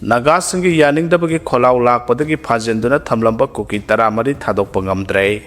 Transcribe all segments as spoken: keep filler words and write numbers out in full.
ꯅꯥꯒꯥꯁꯤꯡꯒꯤ ꯌꯥꯅꯤꯡꯗꯕꯒꯤ ꯈꯣꯜꯂꯥꯎ ꯂꯥꯛꯄꯗꯒꯤ ꯐꯥꯖꯤꯟꯗꯨꯅ ꯊꯝꯂꯝꯕ ꯀꯨꯀꯤ ꯇꯔꯥꯃꯔꯤ ꯊꯥꯗꯣꯛꯄ ꯉꯝꯗ꯭ꯔꯦ꯫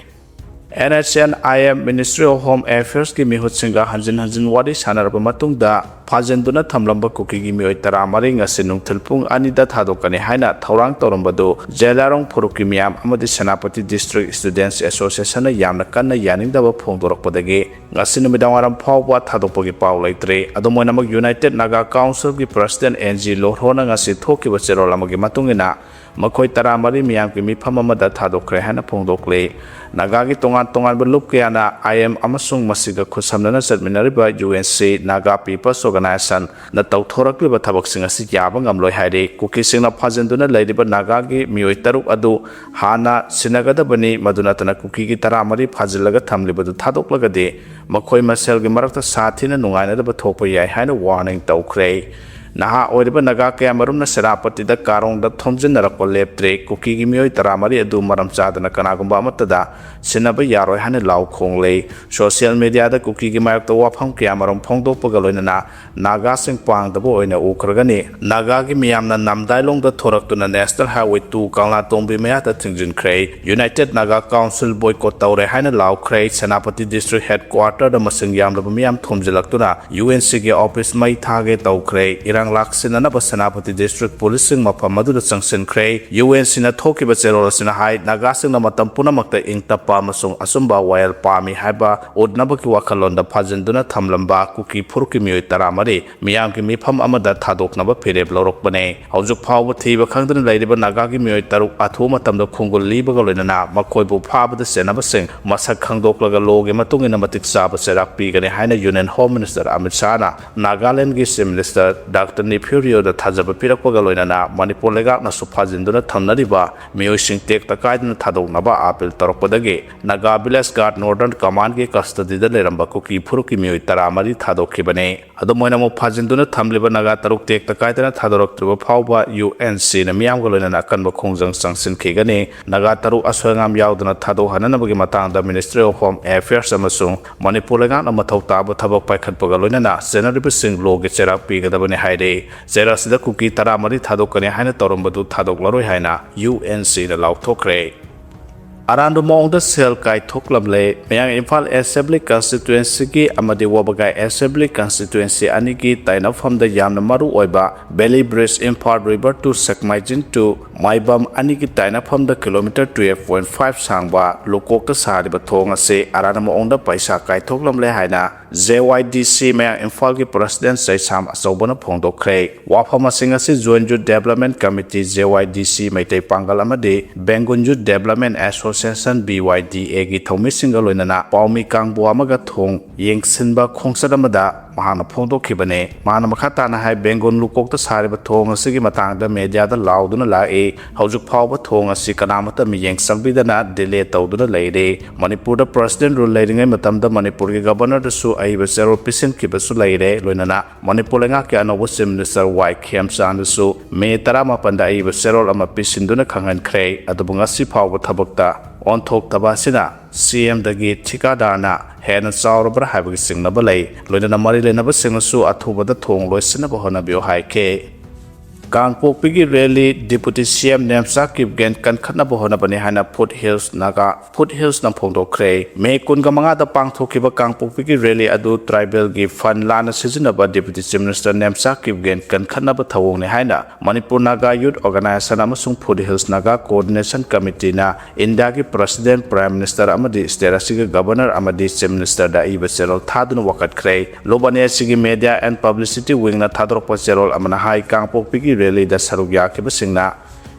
N H N I M, Ministry of Home Affairs ꯀꯤ ꯃꯤꯍꯨꯠꯁꯤꯡꯒ ꯍꯟꯖꯤꯟ ꯍꯟꯖꯤꯟ ꯋꯥꯔꯤ ꯁꯥꯟꯅꯔꯕ ꯃꯇꯨꯡꯗ, ꯐꯥꯖꯤꯟꯗꯨꯅ ꯊꯝꯂꯝꯕ ꯀꯨꯀꯤꯒꯤ ꯃꯤꯑꯣꯏ ꯇꯔꯥꯃꯔꯤ ꯉꯁꯤ ꯅꯨꯡꯊꯤꯜ ꯄꯨꯡ ꯑꯅꯤꯗ ꯊꯥꯗꯣꯛꯀꯅꯤ ꯍꯥꯏꯅ ꯊꯧꯔꯥꯡ ꯇꯧꯔꯝꯕꯗꯨ ꯖꯦꯂꯥꯔꯣꯡ ꯐꯨꯔꯨꯞꯀꯤ ꯃꯤꯌꯥꯝ ꯑꯃꯗꯤ ꯁꯦꯅꯥꯄꯇꯤ District Students Association ꯅ ꯌꯥꯝꯅ ꯀꯟꯅ ꯌꯥꯅꯤꯡꯗꯕ ꯐꯣꯡꯗꯣꯔꯛꯄꯗꯒꯤ ꯉꯁꯤ ꯅꯨꯃꯤꯗꯥꯡꯋꯥꯏꯔꯝ ꯐꯥꯎꯕ ꯊꯥꯗꯣꯛꯄꯒꯤ ꯄꯥꯎ ꯂꯩꯇ꯭ꯔꯤ꯫ ꯑꯗꯨꯝ ꯑꯣꯏꯅꯃꯛ, United Naga Council ꯒꯤ President ꯑꯦꯟ ꯖꯤ ꯂꯣꯔꯍꯣꯅ ꯉꯁꯤ ꯊꯣꯛꯈꯤꯕ ꯆꯦꯔꯣꯜ ꯑꯃꯒꯤ ꯃꯇꯨꯡ ꯏꯟꯅ, ꯃꯈꯣꯏ ꯇꯔꯥꯃꯔꯤ ꯃꯤꯌꯥꯝꯒꯤ ꯃꯤꯐꯝ ꯑꯃꯗ ꯊꯥꯗꯣꯛꯈ꯭ꯔꯦ ꯍꯥꯏꯅ ꯐꯣꯡꯗꯣꯛꯂꯤ꯫ ꯅꯥꯒꯥꯒꯤ ꯇꯣꯉꯥꯟ ꯇꯣꯉꯥꯟꯕ ꯂꯨꯞ ꯀꯌꯥꯅ ꯑꯥꯏ ꯑꯦꯝ ꯑꯃꯁꯨꯡ ꯃꯁꯤꯒ ꯈꯨꯠꯁꯝꯅꯅ ꯆꯠꯃꯤꯟꯅꯔꯤꯕ U N C, Naga People's Organization ꯅ ꯇꯧꯊꯣꯔꯛꯂꯤꯕ ꯊꯕꯛꯁꯤꯡ ꯑꯁꯤ ꯌꯥꯕ ꯉꯝꯂꯣꯏ ꯍꯥꯏꯔꯤ꯫ ꯀꯨꯀꯤꯁꯤꯡꯅ ꯐꯥꯖꯤꯟꯗꯨꯅ ꯂꯩꯔꯤꯕ ꯅꯥꯒꯥꯒꯤ ꯃꯤꯑꯣꯏ ꯇꯔꯨꯛ ꯑꯗꯨ ꯍꯥꯟꯅ ꯁꯤꯟꯅꯒꯗꯕꯅꯤ, ꯃꯗꯨ ꯅꯠꯇꯅ ꯀꯨꯀꯤꯒꯤ ꯇꯔꯥꯃꯔꯤ ꯐꯥꯖꯤꯜꯂꯒ ꯊꯝꯂꯤꯕꯗꯨ ꯊꯥꯗꯣꯛꯂꯒꯗꯤ ꯃꯈꯣꯏ ꯃꯁꯦꯜꯒꯤ ꯃꯔꯛꯇ ꯁꯥꯊꯤꯅ ꯅꯨꯡꯉꯥꯏꯅꯗꯕ ꯊꯣꯛꯄ ꯌꯥꯏ ꯍꯥꯏꯅ warning ꯇꯧꯈ꯭ꯔꯦ꯫ ꯅꯍꯥ ꯑꯣꯏꯔꯤꯕ ꯅꯥꯒꯥ ꯀꯌꯥꯃꯔꯨꯝꯅ ꯁꯦꯅꯥꯄꯇꯤꯗ ꯀꯥꯔꯣꯡꯗ ꯊꯣꯝꯖꯤꯟꯅꯔꯛꯄ ꯂꯦꯞꯇ꯭ꯔꯦ꯫ ꯀꯨꯀꯤꯒꯤ ꯃꯤꯑꯣꯏ ꯇꯔꯥꯃꯔꯤ ꯑꯗꯨ ꯃꯔꯝ ꯆꯥꯗꯅ ꯀꯅꯥꯒꯨꯝꯕ ꯑꯃꯠꯇꯗ ꯁꯤꯟꯅꯕ ꯌꯥꯔꯣꯏ ꯍꯥꯏꯅ ꯂꯥꯎ ꯈꯣꯡꯂꯦ꯫ Social media ꯗ ꯀꯨꯀꯤꯒꯤ ꯃꯥꯌꯣꯛꯇ ꯋꯥꯐꯝ ꯀꯌꯥꯃꯔꯨꯝ ꯐꯣꯡꯗꯣꯛꯄꯒ ꯂꯣꯏꯅꯅ ꯅꯥꯒꯥꯁꯤꯡ ꯄꯥꯡꯗꯕ ꯑꯣꯏꯅ ꯎꯈ꯭ꯔꯒꯅꯤ꯫ ꯅꯥꯒꯥꯒꯤ ꯃꯤꯌꯥꯝꯅ ꯅꯥꯝꯗꯥꯏꯂꯣꯡꯗ ꯊꯣꯔꯛꯇꯨꯅ National Highway two ꯀꯪꯂꯥꯇꯣꯡꯕꯤ ꯃꯌꯥꯗ ꯊꯤꯡꯖꯤꯟꯈ꯭ꯔꯦ꯫ United Naga Council boycott ꯇꯧꯔꯦ ꯍꯥꯏꯅ ꯂꯥꯎꯈ꯭ꯔꯦ꯫ ꯁꯦꯅꯥꯄꯇꯤ District Headquarter ꯗ ꯃꯁꯤꯡ ꯌꯥꯝꯂꯕ ꯃꯤꯌꯥꯝ ꯊꯣꯝꯖꯤꯜꯂꯛꯇꯨꯅ ꯌꯨ ꯑꯦꯟ ꯁꯤ ꯒꯤ office ꯃꯩ ꯊꯥꯒꯦ ꯇꯧꯈ꯭ꯔꯦ꯫ ꯏꯔꯥꯡ ꯂꯥꯛꯁꯤꯟꯅꯅꯕ ꯁꯦꯅꯥꯄꯇꯤ District Police ꯁꯤꯡ ꯃꯐꯝ ꯑꯗꯨꯗ ꯆꯪꯁꯤꯟꯈ꯭ꯔꯦ꯫ ꯌꯨ ꯑꯦꯟ ꯁꯤ ꯅ ꯊꯣꯛꯈꯤꯕ ꯆꯦꯔꯣꯜ ꯑꯁꯤꯅ ꯍꯥꯏ, ꯅꯥꯒꯥꯁꯤꯡꯅ ꯃꯇꯝ ꯄꯨꯝꯅꯃꯛꯇ ꯏꯪ ꯇꯞꯄ ꯑꯃꯁꯨꯡ ꯑꯆꯨꯝꯕ ꯋꯥꯌꯦꯜ ꯄꯥꯝꯃꯤ ꯍꯥꯏꯕ ꯎꯠꯅꯕꯒꯤ ꯋꯥꯈꯜꯂꯣꯟꯗ ꯐꯥꯖꯤꯟꯗꯨꯅ ꯊꯝꯂꯝꯕ ꯀꯨꯀꯤ ꯐꯨꯔꯨꯞꯀꯤ ꯃꯤꯑꯣꯏ ꯇꯔꯥꯃꯔꯤ ꯃꯤꯌꯥꯝꯒꯤ ꯃꯤꯐꯝ ꯑꯃꯗ ꯊꯥꯗꯣꯛꯅꯕ ꯐꯤꯔꯦꯞ ꯂꯧꯔꯛꯄꯅꯦ꯫ ꯍꯧꯖꯤꯛ ꯐꯥꯎꯕ ꯊꯤꯕ ꯈꯪꯗꯅ ꯂꯩꯔꯤꯕ ꯅꯥꯒꯥꯒꯤ ꯃꯤꯑꯣꯏ ꯇꯔꯨꯛ ꯑꯊꯨꯕ ꯃꯇꯝꯗ ꯈꯣꯡꯒꯨꯜ ꯂꯤꯕꯒ ꯂꯣꯏꯅꯅ ꯃꯈꯣꯏꯕꯨ ꯐꯥꯕꯗ ꯆꯦꯟꯅꯕꯁꯤꯡ ꯃꯁꯛ ꯈꯪꯗꯣꯛꯂꯒ law ꯒꯤ ꯃꯇꯨꯡ ꯏꯟꯅ ꯃꯇꯤꯛ ꯆꯥꯕ ꯆꯩꯔꯥꯛ ꯄꯤꯒꯅꯤ ꯍꯥꯏꯅ Union Home Minister Amit ꯁꯥꯍꯅ ꯅꯥꯒꯥꯂꯦꯟꯒꯤ Chief Minister Doctor Neiphiu Rio ꯗ ꯊꯥꯖꯕ ꯄꯤꯔꯛꯄꯒ ꯂꯣꯏꯅꯅ ꯃꯅꯤꯄꯨꯔ ꯂꯩꯉꯥꯛꯅꯁꯨ ꯐꯥꯖꯤꯟꯗꯨꯅ ꯊꯝꯅꯔꯤꯕ ꯃꯤꯑꯣꯏꯁꯤꯡ ꯇꯦꯛꯇ ꯀꯥꯏꯗꯅ ꯊꯥꯗꯣꯛꯅꯕ appeal ꯇꯧꯔꯛꯄꯗꯒꯤ Naga Village Guard Northern Command ꯒꯤ custody ꯗ ꯂꯩꯔꯝꯕ ꯀꯨꯀꯤ ꯐꯨꯔꯨꯞꯀꯤ ꯃꯤꯑꯣꯏ ꯇꯔꯥꯃꯔꯤ ꯊꯥꯗꯣꯛꯈꯤꯕꯅꯤ꯫ ꯑꯗꯨꯝ ꯑꯣꯏꯅꯃꯛ, ꯐꯥꯖꯤꯟꯗꯨꯅ ꯊꯝꯂꯤꯕ ꯅꯥꯒꯥ ꯇꯔꯨꯛ ꯇꯦꯛꯇ ꯀꯥꯏꯗꯅ ꯊꯥꯗꯣꯔꯛꯇ꯭ꯔꯤꯕ ꯐꯥꯎꯕ ꯌꯨ ꯑꯦꯟ ꯁꯤ ꯅ ꯃꯤꯌꯥꯝꯒ ꯂꯣꯏꯅꯅ ꯑꯀꯟꯕ ꯈꯣꯡꯖꯪ ꯆꯪꯁꯤꯟꯈꯤꯒꯅꯤ꯫ ꯅꯥꯒꯥ ꯇꯔꯨꯛ ꯑꯁꯣꯏ ꯑꯉꯥꯝ ꯌꯥꯎꯗꯅ ꯊꯥꯗꯣꯛꯍꯟꯅꯅꯕꯒꯤ ꯃꯇꯥꯡꯗ Ministry of Home Affairs ꯑꯃꯁꯨꯡ ꯃꯅꯤꯄꯨꯔ ꯂꯩꯉꯥꯛꯅ ꯃꯊꯧ ꯇꯥꯕ ꯊꯕꯛ ꯄꯥꯏꯈꯠꯄꯒ ꯂꯣꯏꯅꯅ ꯆꯦꯟꯅꯔꯤꯕꯁꯤꯡ law ꯒꯤ ꯆꯩꯔꯥꯛ ꯄꯤꯒꯗꯕꯅꯤ ꯍꯥꯏꯔꯤ꯫ ꯆꯩꯔꯥꯛꯁꯤꯗ ꯀꯨꯀꯤ ꯇꯔꯥꯃꯔꯤ ꯊꯥꯗꯣꯛꯀꯅꯤ ꯍꯥꯏꯅ ꯇꯧꯔꯝꯕꯗꯨ ꯊꯥꯗꯣꯛꯂꯔꯣꯏ ꯍꯥꯏꯅ ꯌꯨ ꯑꯦꯟ ꯁꯤꯅ ꯂꯥꯎꯊꯣꯛꯈ꯭ꯔꯦ꯫ ꯑꯔꯥꯟꯕ ꯃꯑꯣꯡꯗ ꯁꯦꯜ ꯀꯥꯏꯊꯣꯛꯂꯝꯂꯦ꯫ ꯃꯌꯥꯡ ꯏꯝꯐꯥꯜ ꯑꯦꯁꯦꯝꯕ꯭ꯂꯤ ꯀꯟꯁꯇꯤꯇ꯭ꯋꯦꯟꯁꯤꯒꯤ ꯑꯃꯗꯤ ꯋꯥꯕꯒꯥꯏ ꯑꯦꯁꯦꯝꯕ꯭ꯂꯤ ꯀꯟꯁꯇꯤꯇ꯭ꯋꯦꯟꯁꯤ ꯑꯅꯤꯒꯤ ꯇꯥꯏꯅꯐꯝꯗ ꯌꯥꯝꯅ ꯃꯔꯨ ꯑꯣꯏꯕ Valley Bridge, Imphal River to Sekmaijin to ꯃꯥꯏꯕꯝ ꯑꯅꯤꯒꯤ ꯇꯥꯏꯅꯐꯝꯗ ꯀꯤꯂꯣꯃꯤꯇꯔ twelve point five ꯁꯥꯡꯕ ꯂꯨꯀꯣꯛꯇ ꯁꯥꯔꯤꯕ ꯊꯣꯡ ꯑꯁꯤ ꯑꯔꯥꯟꯕ ꯃꯑꯣꯡꯗ ꯄꯩꯁꯥ ꯀꯥꯏꯊꯣꯛꯂꯝꯂꯦ ꯍꯥꯏꯅ J Y D C ꯃꯌꯥꯡ ꯏꯝꯐꯥꯜꯒꯤ ꯄ꯭ꯔꯁꯤꯗꯦꯟ ꯆꯩꯁꯥꯝ ꯑꯆꯧꯕꯅ ꯐꯣꯡꯗꯣꯛꯈ꯭ꯔꯦ꯫ ꯋꯥꯐꯝꯁꯤꯡ ꯑꯁꯤ Zoen Youth Development Committee, J Y D C, Meitei ꯄꯥꯡꯒꯜ ꯑꯃꯗꯤ Bengal Youth Development Association, B Y D A, ꯒꯤ ꯊꯧꯃꯤꯁꯤꯡꯒ ꯂꯣꯏꯅꯅ ꯄꯥꯎꯃꯤ ꯀꯥꯡꯕꯨ ꯑꯃꯒ ꯊꯣꯡ ꯌꯦꯡꯁꯤꯟꯕ ꯈꯣꯡꯆꯠ ꯑꯃꯗ ꯃꯍꯥꯛꯅ ꯐꯣꯡꯗꯣꯛꯈꯤꯕꯅꯤ꯫ ꯃꯍꯥꯛꯅ ꯃꯈꯥ ꯇꯥꯅ ꯍꯥꯏ, ꯕꯦꯡꯒꯨꯟ ꯂꯨꯀꯣꯛꯇ ꯁꯥꯔꯤꯕ ꯊꯣꯡ ꯑꯁꯤꯒꯤ ꯃꯇꯥꯡꯗ ꯃꯦꯗꯤꯌꯥꯗ ꯂꯥꯎꯗꯨꯅ ꯂꯥꯛꯏ꯫ ꯍꯧꯖꯤꯛ ꯐꯥꯎꯕ ꯊꯣꯡ ꯑꯁꯤ ꯀꯅꯥꯃꯠꯇ ꯃꯤꯠꯌꯦꯡ ꯆꯪꯕꯤꯗꯅ ꯗꯤꯂꯦ ꯇꯧꯗꯨꯅ ꯂꯩꯔꯤ꯫ ꯃꯅꯤꯄꯨꯔꯗ ꯄ꯭ꯔꯁꯤꯗꯦꯟ ꯔꯨꯜ ꯂꯩꯔꯤꯉꯩ ꯃꯇꯝꯗ ꯃꯅꯤꯄꯨꯔꯒꯤ ꯒꯕꯔꯅꯔꯗꯁꯨ ꯑꯏꯕ ꯆꯦꯔꯣꯜ ꯄꯤꯁꯤꯟꯈꯤꯕꯁꯨ ꯂꯩꯔꯦ꯫ ꯂꯣꯏꯅꯅ ꯃꯅꯤꯄꯨꯔ ꯂꯩꯉꯥꯛꯀꯤ ꯑꯅꯧꯕ ꯆꯤꯐ ꯃꯤꯅꯤꯁꯇꯔ ꯋꯥꯏ ꯈꯦꯝꯆꯥꯟꯗꯁꯨ ꯃꯦ ꯇꯔꯥꯃꯥꯄꯟꯗ ꯑꯏꯕ ꯆꯦꯔꯣꯜ ꯑꯃ ꯄꯤꯁꯤꯟꯗꯨꯅ ꯈꯪꯍꯟꯈ꯭ꯔꯦ꯫ ꯑꯗꯨꯕꯨ ꯉꯁꯤ ꯐꯥꯎꯕ ꯊꯕꯛꯇ ꯑꯣꯟꯊꯣꯛꯇꯕ ꯑꯁꯤꯅ ꯁꯤ ꯑꯦꯝꯗꯒꯤ ꯊꯤꯀꯥꯗꯥꯔꯅ ꯍꯦꯟꯅ ꯆꯥꯎꯔꯕ꯭ꯔꯥ ꯍꯥꯏꯕꯒꯤ ꯆꯤꯡꯅꯕ ꯂꯩ꯫ ꯂꯣꯏꯅꯅ ꯃꯔꯤ ꯂꯩꯅꯕꯁꯤꯡꯅꯁꯨ ꯑꯊꯨꯕꯗ ꯊꯣꯡ ꯂꯣꯏꯁꯤꯟꯅꯕ ꯍꯣꯠꯅꯕꯤꯌꯨ ꯍꯥꯏꯈꯤ꯫ ꯀꯥꯡꯄꯣꯛꯄꯤꯒꯤ ꯔꯦꯂꯤ, ꯗꯤꯄꯨꯇꯤ ꯁꯤ ꯑꯦꯝ ꯅꯦꯝꯆꯥ ꯀꯤꯞꯒꯦꯟ ꯀꯟꯈꯠꯅꯕ ꯍꯣꯠꯅꯕꯅꯤ ꯍꯥꯏꯅ ꯐꯨꯠ ꯍꯤꯜꯁ ꯅꯥꯒꯥ, ꯐꯨꯠ ꯍꯤꯜꯁꯅ ꯐꯣꯡꯗꯣꯛꯈ꯭ꯔꯦ꯫ ꯃꯦ ꯀꯨꯟꯒ ꯃꯉꯥꯗ ꯄꯥꯡꯊꯣꯛꯈꯤꯕ ꯀꯥꯡꯄꯣꯛꯄꯤꯒꯤ ꯔꯦꯂꯤ ꯑꯗꯨ ꯇ꯭ꯔꯥꯏꯕꯦꯜꯒꯤ ꯐꯟ ꯂꯥꯟꯅ ꯁꯤꯖꯤꯟꯅꯕ deputy chief minister Nemcha Kipgen ꯀꯟꯈꯠꯅꯕ ꯊꯧꯑꯣꯡꯅꯤ ꯍꯥꯏꯅ ꯃꯅꯤꯄꯨꯔ ꯅꯥꯒꯥ ꯌꯨꯠ ꯑꯣꯔꯒꯅꯥꯏꯖꯦꯁꯟ ꯑꯃꯁꯨꯡ ꯐꯨꯠ ꯍꯤꯜꯁ ꯅꯥꯒꯥ ꯀꯣꯑꯣꯔꯗꯤꯅꯦꯁꯟ ꯀꯃꯤꯇꯤꯅ ꯏꯟꯗꯤꯌꯥꯒꯤ ꯄ꯭ꯔꯁꯤꯗꯦꯟ, ꯄ꯭ꯔꯥꯏꯝ ꯃꯤꯅꯤꯁꯇꯔ ꯑꯃꯗꯤ ꯁ꯭ꯇꯦꯠ ꯑꯁꯤꯒꯤ ꯒꯕꯔꯅꯔ ꯑꯃꯗꯤ ꯆꯤꯐ ꯃꯤꯅꯤꯁꯇꯔꯗ ꯏꯕ ꯆꯦꯔꯣꯜ ꯊꯥꯗꯨꯅ ꯋꯥꯀꯠꯈ꯭ꯔꯦ꯫ ꯂꯨꯕꯅꯦ ꯑꯁꯤꯒꯤ ꯃꯦꯗꯤꯌꯥ ꯑꯦꯟ ꯄꯕ꯭ꯂꯤꯁꯤꯇꯤ ꯋꯤꯡꯅ ꯊꯥꯗꯣꯔꯛꯄ ꯆꯦꯔꯣꯜ ꯑꯃꯅ ꯍꯥꯏ, ꯀꯥꯡꯄꯣꯛꯄꯤꯒꯤ ꯔꯦꯂꯤꯗ ꯁꯔꯨꯛ ꯌꯥꯈꯤꯕꯁꯤꯡꯅ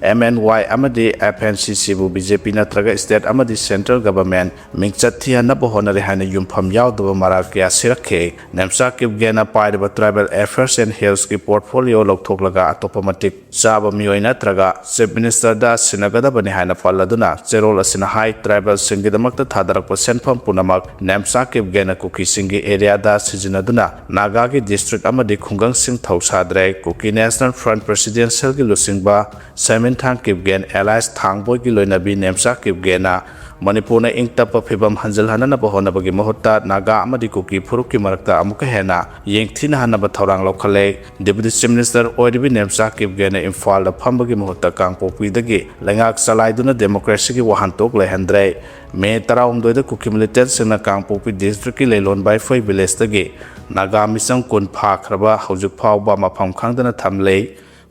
ꯑꯦꯝ ꯑꯦꯟ ꯋꯥꯏ ꯑꯃꯗꯤ ꯑꯦꯐ ꯑꯦꯟ ꯁꯤ ꯁꯤꯕꯨ ꯕꯤ ꯖꯦ ꯄꯤ ꯅꯠꯇ꯭ꯔꯒ ꯁ꯭ꯇꯦꯠ ꯑꯃꯗꯤ ꯁꯦꯟꯇ꯭ꯔꯦꯜ ꯒꯚꯔꯟꯃꯦꯟꯠ ꯃꯤꯡꯆꯠ ꯊꯤꯍꯟꯅꯕ ꯍꯣꯠꯅꯔꯤ ꯍꯥꯏꯅ ꯌꯨꯝꯐꯝ ꯌꯥꯎꯗꯕ ꯃꯔꯥꯜ ꯀꯌꯥ ꯁꯤꯔꯛꯈꯤ꯫ ꯅꯦꯝꯆꯥ ꯀꯤꯞꯒꯦꯟꯅ ꯄꯥꯏꯔꯤꯕ Tribal Affairs and Hillsꯀꯤ portfolio ꯂꯧꯊꯣꯛꯂꯒ ꯑꯇꯣꯞꯄ ꯃꯇꯤꯛ ꯆꯥꯕ ꯃꯤꯑꯣꯏ ꯅꯠꯇ꯭ꯔꯒ ꯆꯤꯐ ꯃꯤꯅꯤꯁꯇꯔꯗ ꯁꯤꯟꯅꯒꯗꯕꯅꯤ ꯍꯥꯏꯅ ꯄꯜꯂꯗꯨꯅ ꯆꯦꯔꯣꯜ ꯑꯁꯤꯅ ꯍꯥꯏ, ꯇ꯭ꯔꯥꯏꯕꯦꯜꯁꯤꯡꯒꯤꯗꯃꯛꯇ ꯊꯥꯗꯔꯛꯄ ꯁꯦꯟꯐꯝ ꯄꯨꯝꯅꯃꯛ ꯅꯦꯝꯆꯥ ꯀꯤꯞꯒꯦꯟꯅ ꯀꯨꯀꯤꯁꯤꯡꯒꯤ ꯑꯦꯔꯤꯌꯥꯗ ꯁꯤꯖꯤꯟꯅꯗꯨꯅ ꯅꯥꯒꯥꯒꯤ ꯗꯤꯁꯇ꯭ꯔꯤꯛ ꯑꯃꯗꯤ ꯈꯨꯡꯒꯪꯁꯤꯡ ꯊꯧꯁꯥꯗ꯭ꯔꯦ꯫ ꯀꯨꯀꯤ ꯅꯦꯁꯅꯦꯜ ꯐ꯭ꯔꯟꯠ ꯄ꯭ꯔꯦꯁꯤꯗꯦꯟꯁꯤꯌꯦꯜꯒꯤ ꯂꯨꯆꯤꯡꯕ ꯁꯦꯃꯤꯟꯊꯥꯡ ꯀꯤꯞꯒꯦꯟ ꯑꯦꯂꯥꯏꯁ ꯊꯥꯡꯕꯣꯏꯒꯤ ꯂꯣꯏꯅꯕꯤ ꯅꯦꯝꯆꯥ ꯀꯤꯞꯒꯦꯟꯅ ꯃꯅꯤꯄꯨꯔꯅ ꯏꯪ ꯇꯞꯄ ꯐꯤꯕꯝ ꯍꯟꯖꯤꯜꯍꯟꯅꯅꯕ ꯍꯣꯠꯅꯕꯒꯤ ꯃꯍꯨꯠꯇ ꯅꯥꯒꯥ ꯑꯃꯗꯤ ꯀꯨꯀꯤ ꯐꯨꯔꯨꯞꯀꯤ ꯃꯔꯛꯇ ꯑꯃꯨꯛꯀ ꯍꯦꯟꯅ ꯌꯦꯡꯊꯤꯅꯍꯟꯅꯕ ꯊꯧꯔꯥꯡ ꯂꯧꯈꯠꯂꯦ꯫ Deputy Chief Minister ꯑꯣꯏꯔꯤꯕ ꯅꯦꯝꯆꯥ ꯀꯤꯞꯒꯦꯅ ꯏꯝꯐꯥꯜꯗ ꯐꯝꯕꯒꯤ ꯃꯍꯨꯠꯇ ꯀꯥꯡꯄꯣꯛꯄꯤꯗꯒꯤ ꯂꯩꯉꯥꯛ ꯆꯂꯥꯏꯗꯨꯅ democracyꯒꯤ ꯋꯥꯍꯟꯊꯣꯛ ꯂꯩꯍꯟꯗ꯭ꯔꯦ꯫ ꯃꯦ ꯇꯔꯥꯍꯨꯝꯗꯣꯏꯗ ꯀꯨꯀꯤ militantꯁꯤꯡꯅ ꯀꯥꯡꯄꯣꯛꯄꯤ districtꯀꯤ ꯂꯩꯂꯣꯟ ꯕꯥꯏꯐꯣꯏ villageꯇꯒꯤ ꯅꯥꯒꯥ ꯃꯤꯆꯝ ꯀꯨꯟ ꯐꯥꯈ꯭ꯔꯕ ꯍꯧꯖꯤꯛ ꯐꯥꯎꯕ ꯃꯐꯝ ꯈꯪꯗꯅ ꯊꯝꯂꯤ꯫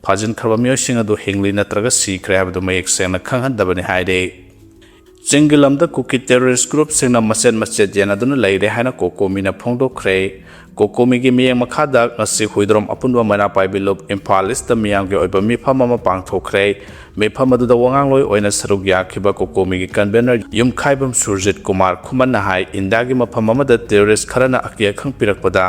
ꯐꯥꯖꯤꯟꯈ꯭ꯔꯕ ꯃꯤꯑꯣꯏꯁꯤꯡ ꯑꯗꯨ ꯍꯤꯡꯂꯤ ꯅꯠꯇ꯭ꯔꯒ ꯁꯤꯈ꯭ꯔꯦ ꯍꯥꯏꯕꯗꯨ ꯃꯌꯦꯛ ꯁꯦꯡꯅ ꯈꯪꯍꯟꯗꯕꯅꯤ ꯍꯥꯏꯔꯤ꯫ ꯆꯤꯡꯒꯤ ꯂꯝꯗ ꯀꯨꯀꯤ terrorist groupꯁꯤꯡꯅ ꯃꯆꯦꯠ ꯃꯆꯦꯠ ꯌꯦꯟꯅꯗꯨꯅ ꯂꯩꯔꯦ ꯍꯥꯏꯅ ꯀꯣꯀꯣꯃꯤꯅ ꯐꯣꯡꯗꯣꯛꯈ꯭ꯔꯦ꯫ ꯀꯣꯀꯣꯃꯤꯒꯤ ꯃꯤꯠꯌꯦꯡ ꯃꯈꯥꯗ ꯉꯁꯤ ꯍꯨꯏꯗ꯭ꯔꯣꯝ ꯑꯄꯨꯟꯕ ꯃꯩꯔꯥ ꯄꯥꯏꯕꯤ ꯂꯨꯞ ꯏꯝꯐꯥꯜ Eastꯇ ꯃꯤꯌꯥꯝꯒꯤ ꯑꯣꯏꯕ ꯃꯤꯐꯝ ꯑꯃ ꯄꯥꯡꯊꯣꯛꯈ꯭ꯔꯦ꯫ ꯃꯤꯐꯝ ꯑꯗꯨꯗ ꯋꯥꯉꯥꯡꯂꯣꯏ ꯑꯣꯏꯅ ꯁꯔꯨꯛ ꯌꯥꯈꯤꯕ ꯀꯣꯀꯣꯃꯤꯒꯤ convener ꯌꯨꯝꯈꯥꯏꯕꯝ ꯁꯨꯔꯖꯤꯠ ꯀꯨꯃꯥꯔ ꯈꯨꯃꯟꯅ ꯍꯥꯏ, ꯏꯟꯗꯤꯌꯥꯒꯤ ꯃꯐꯝ ꯑꯃꯗ terrorist ꯈꯔꯅ ꯑꯀꯤ ꯑꯈꯪ ꯄꯤꯔꯛꯄꯗ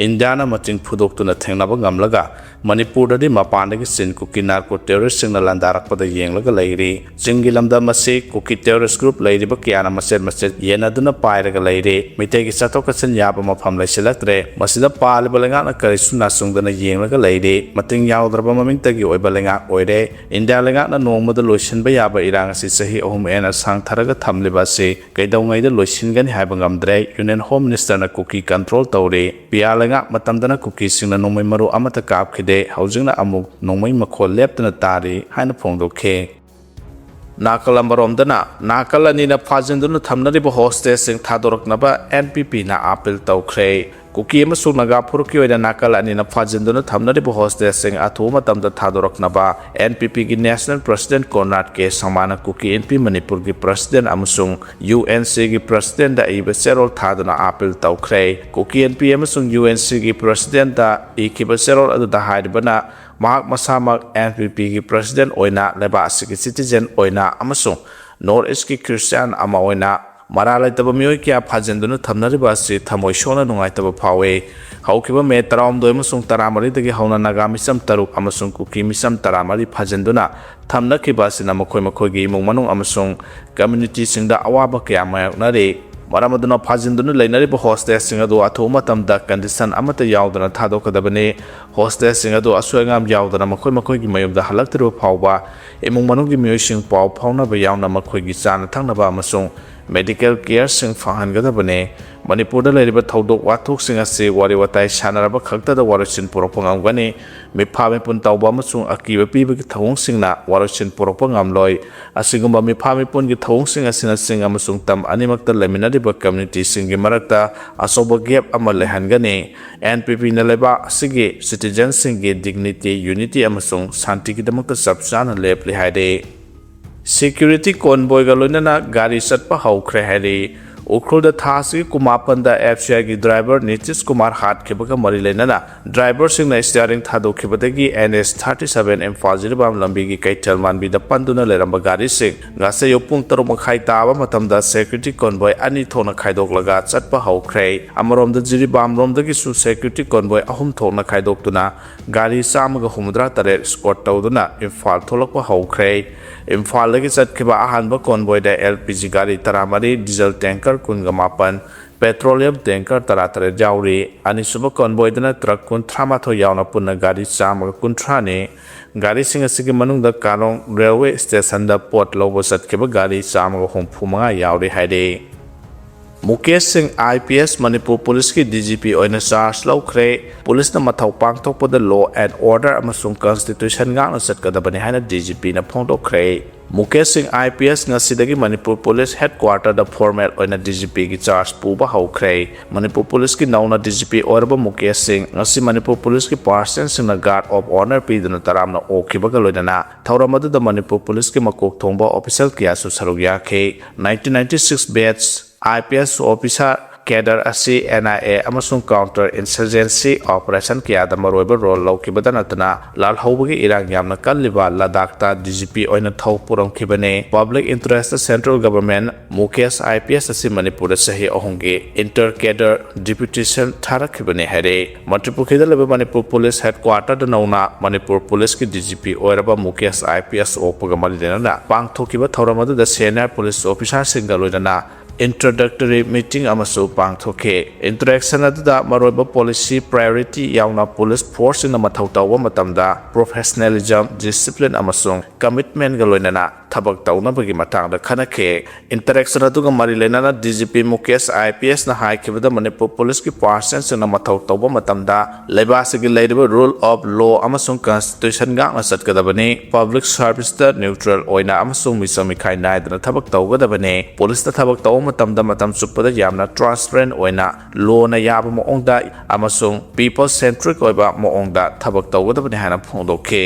ꯏꯟꯗꯤꯌꯥꯅ ꯃꯆꯤꯡ ꯐꯨꯗꯣꯛꯇꯨꯅ ꯊꯦꯡꯅꯕ ꯉꯝꯂꯒ ꯃꯅꯤꯄꯨꯔꯗꯗꯤ ꯃꯄꯥꯟꯗꯒꯤ ꯆꯤꯟ ꯀꯨꯀꯤ narco terroristꯁꯤꯡꯅ ꯂꯥꯟꯗꯥꯔꯛꯄꯗ ꯌꯦꯡꯂꯒ ꯂꯩꯔꯤ꯫ ꯆꯤꯡꯒꯤ ꯂꯝꯗꯝ ꯑꯁꯤ ꯀꯨꯀꯤ terrorist group ꯂꯩꯔꯤꯕ ꯀꯌꯥꯅ ꯃꯆꯦꯠ ꯃꯆꯦꯠ ꯌꯦꯟꯅꯗꯨꯅ ꯄꯥꯏꯔꯒ ꯂꯩꯔꯤ꯫ ꯃꯤꯇꯩꯒꯤ ꯆꯠꯊꯣꯛ ꯆꯠꯁꯤꯟ ꯌꯥꯕ ꯃꯐꯝ ꯂꯩꯁꯤꯜꯂꯛꯇ꯭ꯔꯦ꯫ ꯃꯁꯤꯗ ꯄꯥꯜꯂꯤꯕ ꯂꯩꯉꯥꯛꯅ ꯀꯔꯤꯁꯨ ꯅꯥꯆꯨꯡꯗꯅ ꯌꯦꯡꯂꯒ ꯂꯩꯔꯤ꯫ ꯃꯇꯤꯡ ꯌꯥꯎꯗ꯭ꯔꯕ ꯃꯃꯤꯡꯇꯒꯤ ꯑꯣꯏꯕ ꯂꯩꯉꯥꯛ ꯑꯣꯏꯔꯦ꯫ ꯏꯟꯗꯤꯌꯥ ꯂꯩꯉꯥꯛꯅ ꯅꯣꯡꯃꯗ ꯂꯣꯏꯁꯤꯟꯕ ꯌꯥꯕ ꯏꯔꯥꯡ ꯑꯁꯤ ꯆꯍꯤ ꯑꯍꯨꯝ ꯍꯦꯟꯅ ꯁꯥꯡꯊꯔꯒ ꯊꯝꯂꯤꯕ ꯑꯁꯤ ꯀꯩꯗꯧꯉꯩꯗ ꯂꯣꯏꯁꯤꯟꯒꯅꯤ ꯍꯥꯏꯕ ꯉꯝꯗ꯭ꯔꯦ꯫ Union Home Ministerꯅ ꯀꯨꯀꯤ control ꯇꯧꯔꯤ꯫ ꯄꯤꯌꯥꯔ ꯂꯩꯉꯥꯛ ꯃꯇꯝꯗꯅ ꯀꯨꯀꯤꯁꯤꯡꯅ ꯅꯣꯡꯃꯩ ꯃꯔꯨ ꯑꯃꯠꯇ ꯀꯥꯞꯈꯤꯗꯦ, ꯍꯧꯖꯤꯛꯅ ꯑꯃꯨꯛ ꯅꯣꯡꯃꯩ ꯃꯈꯣꯜ ꯂꯦꯞꯇꯅ ꯇꯥꯔꯤ ꯍꯥꯏꯅ ꯐꯣꯡꯗꯣꯛꯈꯤ꯫ ꯅꯥꯀꯜ ꯑꯃꯔꯣꯝꯗꯅ, ꯅꯥꯀꯜ ꯑꯅꯤꯅ ꯐꯥꯖꯤꯟꯗꯨꯅ ꯊꯝꯅꯔꯤꯕ hostageꯁꯤꯡ ꯊꯥꯗꯣꯔꯛꯅꯕ NPPꯅ appeal ꯇꯧꯈ꯭ꯔꯦ꯫ ꯀꯨꯀꯤ ꯑꯃꯁꯨꯡ ꯅꯥꯒꯥ ꯐꯨꯔꯨꯞꯀꯤ ꯑꯣꯏꯅ ꯅꯥꯀꯜ ꯑꯅꯤꯅ ꯐꯥꯖꯤꯟꯗꯨꯅ ꯊꯝꯅꯔꯤꯕ hostageꯁꯤꯡ ꯑꯊꯨꯕ ꯃꯇꯝꯗ ꯊꯥꯗꯣꯔꯛꯅꯕ NPPꯒꯤ National President Conrad K ꯁꯪꯃꯥꯅ ꯀꯨꯀꯤ ꯏꯟꯄꯤ ꯃꯅꯤꯄꯨꯔꯒꯤ President ꯑꯃꯁꯨꯡ UNCꯒꯤ Presidentꯗ ꯏꯕ ꯆꯦꯔꯣꯜ ꯊꯥꯗꯨꯅ appeal ꯇꯧꯈ꯭ꯔꯦ꯫ ꯀꯨꯀꯤ ꯏꯟꯄꯤ ꯑꯃꯁꯨꯡ UNCꯒꯤ Presidentꯗ ꯏꯈꯤꯕ ꯆꯦꯔꯣꯜ ꯑꯗꯨꯗ ꯍꯥꯏꯔꯤꯕꯅ, ꯃꯍꯥꯛ ꯃꯁꯥꯃꯛ NPPꯒꯤ President ꯑꯣꯏꯅ, ꯂꯩꯕꯥꯛ ꯑꯁꯤꯒꯤ citizen ꯑꯣꯏꯅ ꯑꯃꯁꯨꯡ North Eastꯀꯤ Christian ꯑꯃ ꯑꯣꯏꯅ, ꯃꯔꯥꯜ ꯂꯩꯇꯕ ꯃꯤꯑꯣꯏ ꯀꯌꯥ ꯐꯥꯖꯤꯟꯗꯨꯅ ꯊꯝꯅꯔꯤꯕ ꯑꯁꯤ ꯊꯃꯣꯏ ꯁꯣꯛꯅ ꯅꯨꯡꯉꯥꯏꯇꯕ ꯐꯥꯎꯏ꯫ ꯍꯧꯈꯤꯕ ꯃꯦ ꯇꯔꯥꯍꯨꯝꯗꯣꯏ ꯑꯃꯁꯨꯡ ꯇꯔꯥꯃꯔꯤꯗꯒꯤ ꯍꯧꯅ ꯅꯥꯒꯥ ꯃꯤꯆꯝ ꯇꯔꯨꯛ ꯑꯃꯁꯨꯡ ꯀꯨꯀꯤ ꯃꯤꯆꯝ ꯇꯔꯥꯃꯔꯤ ꯐꯥꯖꯤꯟꯗꯨꯅ ꯊꯝꯅꯈꯤꯕ ꯑꯁꯤꯅ ꯃꯈꯣꯏ ꯃꯈꯣꯏꯒꯤ ꯏꯃꯨꯡ ꯃꯅꯨꯡ ꯑꯃꯁꯨꯡ communityꯁꯤꯡꯗ ꯑꯋꯥꯕ ꯀꯌꯥ ꯃꯥꯌꯣꯛꯅꯔꯤ꯫ ꯃꯔꯝ ꯑꯗꯨꯅ ꯐꯥꯖꯤꯟꯗꯨꯅ ꯂꯩꯅꯔꯤꯕ ꯍꯣꯁꯇꯦꯖꯁꯤꯡ ꯑꯗꯨ ꯑꯊꯨꯕ ꯃꯇꯝꯗ ꯀꯟꯗꯤꯁꯟ ꯑꯃꯠꯇ ꯌꯥꯎꯗꯅ ꯊꯥꯗꯣꯛꯀꯗꯕꯅꯤ꯫ ꯍꯣꯁꯇꯦꯖꯁꯤꯡ ꯑꯗꯨ ꯑꯁꯣꯏ ꯑꯉꯥꯝ ꯌꯥꯎꯗꯅ ꯃꯈꯣꯏ ꯃꯈꯣꯏꯒꯤ ꯃꯌꯨꯝꯗ ꯍꯜꯂꯛꯇ꯭ꯔꯤꯕ ꯐꯥꯎꯕ ꯏꯃꯨꯡ ꯃꯅꯨꯡꯒꯤ ꯃꯤꯑꯣꯏꯁꯤꯡ ꯄꯥꯎ ꯐꯥꯎꯅꯕ ꯌꯥꯎꯅ ꯃꯈꯣꯏꯒꯤ ꯆꯥꯅ ꯊꯛꯅꯕ ꯑꯃꯁꯨꯡ ꯃꯦꯗꯤꯀꯦꯜ ꯀꯦꯌꯔꯁꯤꯡ ꯐꯪꯍꯟꯒꯗꯕꯅꯤ꯫ ꯃꯅꯤꯄꯨꯔꯗ ꯂꯩꯔꯤꯕ ꯊꯧꯗꯣꯛ ꯋꯥꯊꯣꯛꯁꯤꯡ ꯑꯁꯤ ꯋꯥꯔꯤ ꯋꯥꯇꯥꯏ ꯁꯥꯟꯅꯔꯕ ꯈꯛꯇꯗ ꯋꯥꯔꯣꯏꯁꯤꯟ ꯄꯨꯔꯛꯄ ꯉꯝꯒꯅꯤ꯫ ꯃꯤꯐꯥ ꯃꯤꯄꯨꯟ ꯇꯧꯕ ꯑꯃꯁꯨꯡ ꯑꯀꯤꯕ ꯄꯤꯕꯒꯤ ꯊꯧꯑꯣꯡꯁꯤꯡꯅ ꯋꯥꯔꯣꯏꯁꯤꯟ ꯄꯨꯔꯛꯄ ꯉꯝꯂꯣꯏ꯫ ꯑꯁꯤꯒꯨꯝꯕ ꯃꯤꯐꯥ ꯃꯤꯄꯨꯟꯒꯤ ꯊꯧꯑꯣꯡꯁꯤꯡ ꯑꯁꯤꯅ ꯆꯤꯡ ꯑꯃꯁꯨꯡ ꯇꯝ ꯑꯅꯤꯃꯛꯇ ꯂꯩꯃꯤꯟꯅꯔꯤꯕ ꯀꯝꯃ꯭ꯌꯨꯅꯤꯇꯤꯁꯤꯡꯒꯤ ꯃꯔꯛꯇ ꯑꯆꯧꯕ ꯒꯦꯞ ꯑꯃ ꯂꯩꯍꯟꯒꯅꯤ꯫ ꯑꯦꯟ ꯄꯤ ꯄꯤꯅ ꯂꯩꯕꯥꯛ ꯑꯁꯤꯒꯤ ꯁꯤꯇꯤꯖꯟꯁꯤꯡꯒꯤ ꯗꯤꯒꯅꯤꯇꯤ, ꯌꯨꯅꯤꯇꯤ ꯑꯃꯁꯨꯡ ꯁꯥꯟꯇꯤꯒꯤꯗꯃꯛꯇ ꯆꯞ ꯆꯥꯅ ꯂꯦꯞꯂꯤ ꯍꯥꯏꯔꯤ꯫ ꯁꯦꯀ꯭ꯌꯨꯔꯤꯇꯤ ꯀꯣꯟꯕꯣꯏꯒ ꯂꯣꯏꯅꯅ ꯒꯥꯔꯤ ꯆꯠꯄ ꯍꯧꯈ꯭ꯔꯦ ꯍꯥꯏꯔꯤ꯫ ꯎꯈ꯭ꯔꯨꯜꯗ ꯊꯥ ꯑꯁꯤꯒꯤ ꯀꯨꯟꯃꯥꯄꯟꯗ ꯑꯦꯐ ꯁꯤ ꯑꯥꯏꯒꯤ ꯗ꯭ꯔꯥꯏꯚꯔ ꯅꯤꯇꯤꯁ ꯀꯨꯃꯥꯔ ꯍꯥꯠꯈꯤꯕꯒ ꯃꯔꯤ ꯂꯩꯅꯅ ꯗ꯭ꯔꯥꯏꯚꯔꯁꯤꯡꯅ ꯁ꯭ꯇꯤꯌꯥꯔꯤꯡ ꯊꯥꯗꯣꯛꯈꯤꯕꯗꯒꯤ N H thirty seven Imphal Jiribam ꯂꯝꯕꯤꯒꯤ ꯀꯩꯊꯦꯜ ꯃꯥꯟꯕꯤꯗ ꯄꯟꯗꯨꯅ ꯂꯩꯔꯝꯕ ꯒꯥꯔꯤꯁꯤꯡ ꯉꯁꯥꯏ ꯑꯌꯨꯛ ꯄꯨꯡ ꯇꯔꯨꯛ ꯃꯈꯥꯏ ꯇꯥꯕ ꯃꯇꯝꯗ ꯁꯦꯀ꯭ꯌꯨꯔꯤꯇꯤ ꯀꯣꯟꯕꯣꯏ ꯑꯅꯤ ꯊꯣꯛꯅ ꯈꯥꯏꯗꯣꯛꯂꯒ ꯆꯠꯄ ꯍꯧꯈ꯭ꯔꯦ꯫ ꯑꯃꯔꯣꯝꯗ ꯖꯤꯔꯤꯕꯥꯝ ꯔꯣꯝꯗꯒꯤꯁꯨ ꯁꯦꯀ꯭ꯌꯨꯔꯤꯇꯤ ꯀꯣꯟꯕꯣꯏ ꯑꯍꯨꯝ ꯊꯣꯛꯅ ꯈꯥꯏꯗꯣꯛꯇꯨꯅ ꯒꯥꯔꯤ ꯆꯥꯝꯃꯒ ꯍꯨꯝꯐꯨꯇꯔꯥ ꯇꯔꯦꯠ ꯁ꯭ꯀꯣꯔꯠ ꯇꯧꯗꯨꯅ ꯏꯝꯐꯥꯜ ꯊꯣꯛꯂꯛꯄ ꯍꯧꯈ꯭ꯔꯦ꯫ ꯏꯝꯐꯥꯜꯗꯒꯤ ꯆꯠꯈꯤꯕ ꯑꯍꯥꯟꯕ ꯀꯣꯟꯕꯣꯏꯗ ꯑꯦꯜ ꯄꯤ ꯖꯤ ꯒꯥꯔꯤ ꯇꯔꯥꯃꯔꯤ, ꯗꯤꯖꯜ ꯇꯦꯡꯀꯔ ꯀꯨꯟꯒ ꯃꯥꯄꯟ, ꯄꯦꯇ꯭ꯔꯣꯂꯤꯌꯝ ꯇꯦꯡꯀꯔ ꯇꯔꯥꯇꯔꯦꯠ ꯌꯥꯎꯔꯤ꯫ ꯑꯅꯤꯁꯨꯕ ꯀꯣꯟꯕꯣꯏꯗꯅ ꯇ꯭ꯔꯛ ꯀꯨꯟꯊ꯭ꯔꯥ ꯃꯥꯊꯣꯏ ꯌꯥꯎꯅ ꯄꯨꯟꯅ ꯒꯥꯔꯤ ꯆꯥꯝꯃꯒ ꯀꯨꯟꯊ꯭ꯔꯥꯅꯤ꯫ ꯒꯥꯔꯤꯁꯤꯡ ꯑꯁꯤꯒꯤ ꯃꯅꯨꯡꯗ ꯀꯥꯔꯣꯡ ꯔꯦꯜꯋꯦ ꯁ꯭ꯇꯦꯁꯟꯗ ꯄꯣꯠ ꯂꯧꯕ ꯆꯠꯈꯤꯕ ꯒꯥꯔꯤ ꯆꯥꯝꯃꯒ ꯍꯨꯝꯐꯨ ꯃꯉꯥ ꯌꯥꯎꯔꯤ ꯍꯥꯏꯔꯤ꯫ ꯃꯨꯀꯦꯁ ꯁꯤꯡ ꯑꯥꯏ ꯄꯤ ꯑꯦꯁ ꯃꯅꯤꯄꯨꯔ ꯄꯨꯂꯤꯁꯀꯤ ꯗꯤ ꯖꯤ ꯄꯤ ꯑꯣꯏꯅ ꯆꯥꯔꯖ ꯂꯧꯈ꯭ꯔꯦ꯫ ꯄꯨꯂꯤꯁꯅ ꯃꯊꯧ ꯄꯥꯡꯊꯣꯛꯄꯗ law and order ꯑꯃꯁꯨꯡ constitution ꯉꯥꯛꯅ ꯆꯠꯀꯗꯕꯅꯤ ꯍꯥꯏꯅ ꯗꯤ ꯖꯤ ꯄꯤꯅ ꯐꯣꯡꯗꯣꯛꯈ꯭ꯔꯦ꯫ ꯃꯨꯀꯦꯁ ꯁꯤꯡ ꯑꯥꯏ ꯄꯤ ꯑꯦꯁ ꯉꯁꯤꯗꯒꯤ ꯃꯅꯤꯄꯨꯔ ꯄꯨꯂꯤꯁ ꯍꯦꯗꯀ꯭ꯋꯥꯇꯔꯗ formal ꯑꯣꯏꯅ ꯗꯤ ꯖꯤ ꯄꯤꯒꯤ ꯆꯥꯔꯖ ꯄꯨꯕ ꯍꯧꯈ꯭ꯔꯦ꯫ ꯃꯅꯤꯄꯨꯔ ꯄꯨꯂꯤꯁꯀꯤ ꯅꯧꯅ ꯗꯤ ꯖꯤ ꯄꯤ ꯑꯣꯏꯔꯕ ꯃꯨꯀꯦꯁ ꯁꯤꯡ ꯉꯁꯤ ꯃꯅꯤꯄꯨꯔ ꯄꯨꯂꯤꯁꯀꯤ personnelꯁꯤꯡꯅ guard of honour ꯄꯤꯗꯨꯅ ꯇꯔꯥꯝꯅ ꯑꯣꯛꯈꯤꯕꯒ ꯂꯣꯏꯅꯅ ꯊꯧꯔꯝ ꯑꯗꯨꯗ ꯃꯅꯤꯄꯨꯔ ꯄꯨꯂꯤꯁꯀꯤ ꯃꯀꯣꯛ ꯊꯣꯡꯕ official ꯀꯌꯥꯁꯨ ꯁꯔꯨꯛ ꯌꯥꯈꯤ꯫ Nineteen ninety six batch I P S officer cadre ꯑꯁꯤ ꯑꯦꯟ ꯑꯥꯏ ꯑꯦ ꯑꯃꯁꯨꯡ counter insurgency operation ꯀꯌꯥꯗ ꯃꯔꯨꯑꯣꯏꯕ role ꯂꯧꯈꯤꯕꯗ ꯅꯠꯇꯅ ꯂꯥꯜꯍꯧꯕꯒꯤ ꯏꯔꯥꯡ ꯌꯥꯝꯅ ꯀꯜꯂꯤꯕ ꯂꯗꯥꯈꯇ ꯗꯤ ꯖꯤ ꯄꯤ ꯑꯣꯏꯅ ꯊꯧ ꯄꯨꯔꯝꯈꯤꯕꯅꯤ꯫ Public interest central government Mukesh I P S ꯑꯁꯤ ꯃꯅꯤꯄꯨꯔꯗ ꯆꯍꯤ ꯑꯍꯨꯝꯒꯤ inter cadre deputation ꯊꯥꯔꯛꯈꯤꯕꯅꯤ ꯍꯥꯏꯔꯦ꯫ ꯃꯟꯇ꯭ꯔꯤꯄꯨꯈ꯭ꯔꯤꯗ ꯂꯩꯕ ꯃꯅꯤꯄꯨꯔ ꯄꯨꯂꯤꯁ ꯍꯦꯗꯀ꯭ꯋꯥꯇꯔꯗ ꯅꯧꯅ ꯃꯅꯤꯄꯨꯔ ꯄꯨꯂꯤꯁꯀꯤ ꯗꯤ ꯖꯤ ꯄꯤ ꯑꯣꯏꯔꯕ ꯃꯨꯀꯦꯁ ꯑꯥꯏ ꯄꯤ ꯑꯦꯁ ꯑꯣꯛꯄꯒ ꯃꯔꯤ ꯂꯩꯅꯅ ꯄꯥꯡꯊꯣꯛꯈꯤꯕ ꯊꯧꯔꯝ ꯑꯗꯨꯗ senior ꯄꯨꯂꯤꯁ officerꯁꯤꯡꯒ ꯂꯣꯏꯅꯅ introductory meeting ꯑꯃꯁꯨ ꯄꯥꯡꯊꯣꯛꯈꯤ꯫ Interaction ꯑꯗꯨꯗ ꯃꯔꯨꯑꯣꯏꯕ policy priority ꯌꯥꯎꯅ police forceꯁꯤꯡꯅ ꯃꯊꯧ ꯇꯧꯕ ꯃꯇꯝꯗ professionalism, discipline ꯑꯃꯁꯨꯡ commitmentꯒ ꯂꯣꯏꯅꯅ ꯊꯕꯛ ꯇꯧꯅꯕꯒꯤ ꯃꯇꯥꯡꯗ ꯈꯟꯅꯈꯤ꯫ Interaction ꯑꯗꯨꯒ ꯃꯔꯤ ꯂꯩꯅꯅ D G P Mukesh I P Sꯅ ꯍꯥꯏꯈꯤꯕꯗ Manipur policeꯀꯤ personꯁꯤꯡꯅ ꯃꯊꯧ ꯇꯧꯕ ꯃꯇꯝꯗ ꯂꯩꯕꯥꯛ ꯑꯁꯤꯒꯤ ꯂꯩꯔꯤꯕ rule of law ꯑꯃꯁꯨꯡ constitution ꯉꯥꯛꯅ ꯆꯠꯀꯗꯕꯅꯤ꯫ Public serviceꯇ neutral ꯑꯣꯏꯅ ꯑꯃꯁꯨꯡ ꯃꯤꯆꯪ ꯃꯤꯈꯥꯏ ꯅꯥꯏꯗꯅ ꯊꯕꯛ ꯇꯧꯒꯗꯕꯅꯤ꯫ Policeꯇ ꯊꯕꯛ ꯇꯧꯕ ꯃꯇꯝꯗ ꯃꯇꯝ ꯆꯨꯞꯄꯗ ꯌꯥꯝꯅ transparent ꯑꯣꯏꯅ, lawꯅ ꯌꯥꯕ ꯃꯑꯣꯡꯗ ꯑꯃꯁꯨꯡ people centric ꯑꯣꯏꯕ ꯃꯑꯣꯡꯗ ꯊꯕꯛ ꯇꯧꯒꯗꯕꯅꯤ ꯍꯥꯏꯅ ꯐꯣꯡꯗꯣꯛꯈꯤ꯫